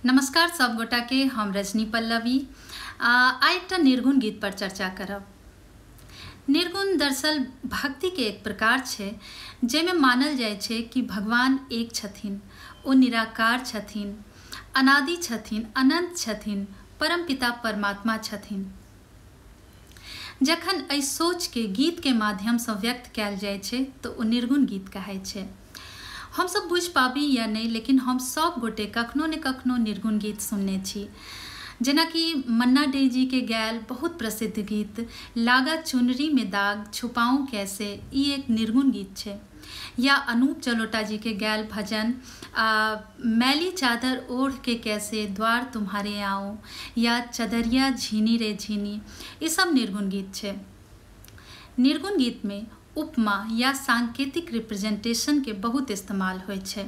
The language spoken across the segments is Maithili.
नमस्कार सब गोटा के, हम रजनी पल्लवी आइ एकटा निर्गुण गीत पर चर्चा करब। निर्गुण दरअसल भक्ति के एक प्रकार छै जाहिमे मानल जाइ छै कि भगवान एक छथिन, ओ निराकार छथिन, अनादि छथिन, अनंत छथिन, परमपिता परमात्मा छथिन। जखन एहि सोच के गीत के माध्यम से व्यक्त कयल जाइ छै तो ओ निर्गुण गीत कहाइ छै। हम सब बुझि पाबी या नहीं, लेकिन हम सब गोटे कखनो ने कखनो निर्गुण गीत सुनने छी। जेनाकि मन्ना डे जी के गायल बहुत प्रसिद्ध गीत लागा चुनरी में दाग छुपाऊँ कैसे, ई एक निर्गुण गीत छै। या अनूप जलोटा जी के गायल भजन मैली चादर ओढ़ के कैसे द्वार तुम्हारे आऊँ, या चदरिया झीनी रे झीनी, ई सब निर्गुण गीत छै। निर्गुण गीत में उपमा या सांकेतिक रिप्रेजेंटेशन के बहुत इस्तेमाल होइ छै।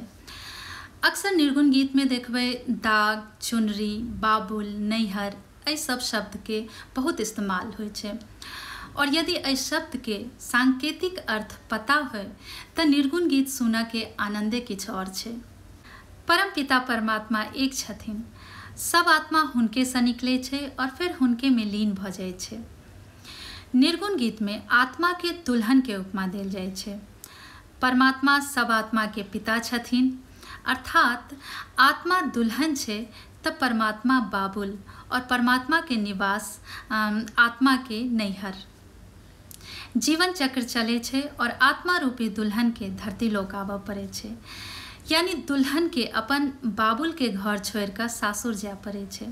अक्सर निर्गुण गीत में देखबै दाग, चुनरी, बाबुल, नैहर, एहि सब शब्द के बहुत इस्तेमाल होइ छै। और यदि एहि शब्द के सांकेतिक अर्थ पता होय तऽ निर्गुण गीत सुनऽ के आनंदे किछु और छै। परम पिता परमात्मा एक छथिन, सब आत्मा हुनके से निकले छै और फिर हुनके में लीन भऽ जाइ छै। निर्गुण गीत में आत्मा के दुल्हन के उपमा देल जाइ छै। परमात्मा सब आत्मा के पिता छथिन, अर्थात आत्मा दुल्हन छै तऽ परमात्मा बाबुल, और परमात्मा के निवास आत्मा के नैहर। जीवन चक्र चले छै और आत्मा रूपी दुल्हन के धरती लोक आबऽ पड़ै छै, यानी दुल्हन के अपन बाबुल के घर छोड़ि कऽ सासुर जाय पड़ै छै।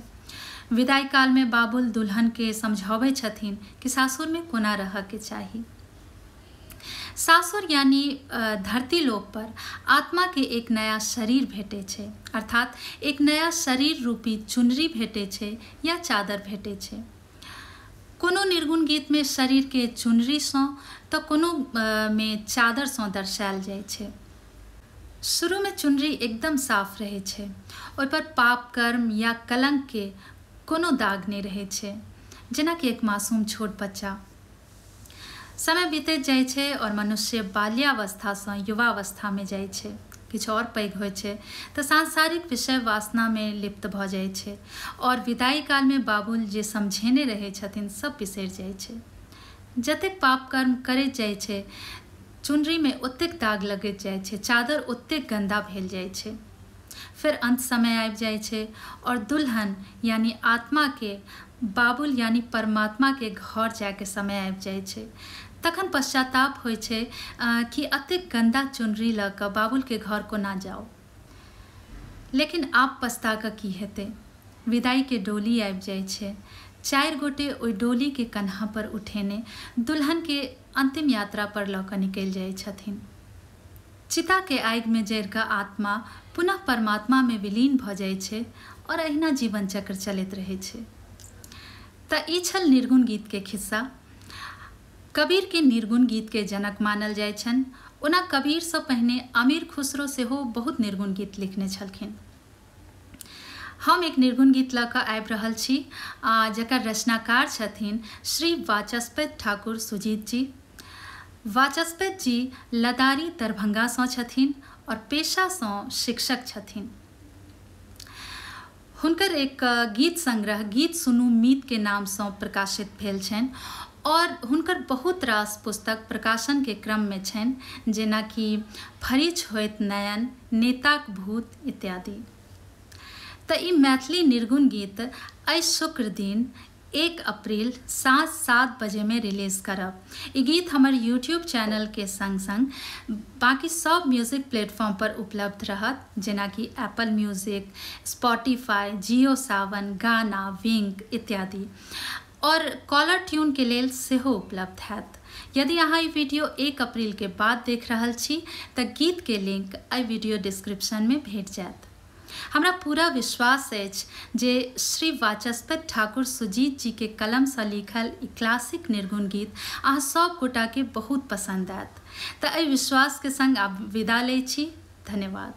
विदाई काल में बाबुल दुल्हन के समझाबै छथिन कि सासुर में कोना रहऽ के चाही। सासुर यानी धरती लोक पर आत्मा के एक नया शरीर भेटै छै, अर्थात एक नया शरीर रूपी चुनरी भेटै छै या चादर भेटै छै। कोनो निर्गुण गीत में शरीर के चुनरी सँ तऽ कोनो में चादर सँ दर्शायल जाइ छै। शुरू में चुनरी एकदम साफ रहै छै, ओहि पर पाप कर्म या कलंक के कोनो दाग नहि रहै छै, जेनाकि एक मासूम छोट बच्चा। समय बीतैत जाइ छै और मनुष्य बाल्यावस्था सँ युवावस्था में जाइ छै, किछु और पैघ होइ छै तऽ सांसारिक विषय वासना में लिप्त भऽ जाइ छै और विदाई काल में बाबुल जे समझेने रहै छथिन सब बिसरि जाइ छै। जतेक पाप कर्म करैत जाइ छै चुनरी में ओतेक दाग लगैत जाइ छै, चादर ओतेक गंदा भेल जाइ छै। फिर अंत समय आबि जाइ छै और दुल्हन यानी आत्मा के बाबुल यानी परमात्मा के घर जायके समय आबि जाइ छै। तखन पश्चाताप होइ छै कि एतेक गंदा चुनरी लऽ कऽ बाबुल के घर कोना जाउ। लेकिन आब पछता कऽ की हेतै, विदाई के डोली आबि जाइ छै। चारि गोटे ओहि डोली के कन्हा पर उठेने दुल्हन के अंतिम यात्रा पर लऽ कऽ निकलि जाइ छथिन। चिता के आगि में जरि कऽ आत्मा पुनः परमात्मा में विलीन भऽ जाइ छै और अहिना जीवन चक्र चलैत रहै छै। तऽ ई छल निर्गुण गीत के खिस्सा। कबीर के निर्गुण गीत के जनक मानल जाइ छनि। ओना कबीर सँ पहिने अमीर खुसरो सेहो बहुत निर्गुण गीत लिखने छलखिन। हम एक निर्गुण गीत लऽ कऽ आबि रहल छी जकर रचनाकार छथिन श्री वाचस्पति ठाकुर सुजीत जी। वाचस्पति जी लदारी दरभंगा सँ छथिन और पेशा सँ शिक्षक छथिन। हुनकर एक गीत संग्रह गीत सुनू मीत के नाम सँ प्रकाशित भेल छनि और हुनकर बहुत रास पुस्तक प्रकाशन के क्रम में छनि, जेनाकि फरिच होइत नयन, नेताक भूत इत्यादि। तऽ ई मैथिली निर्गुण गीत एहि शुक्र दिन 1 अप्रैल साँझ 7 बजे में रिलीज करब। ई गीत हमर यूट्यूब चैनल के संग संग बाकी सब म्यूजिक प्लेटफॉर्म पर उपलब्ध रहत, जेनाकि Apple Music, Spotify, Jio Saavn, Gaana, Wynk इत्यादि, और कॉलर ट्यून के लेल सेहो उपलब्ध हैत। यदि अहाँ ई वीडियो 1 अप्रैल के बाद देख रहल छी तऽ गीत के लिंक एहि वीडियो डिस्क्रिप्शन में भेट जायत। हमरा पूरा विश्वास अछि जे श्री वाचस्पति ठाकुर सुजीत जी के कलम सँ लिखल ई क्लासिक निर्गुण गीत अहाँ सब गोटा के बहुत पसंद आयत। तऽ एहि विश्वास के संग आब विदा लै छी। धन्यवाद।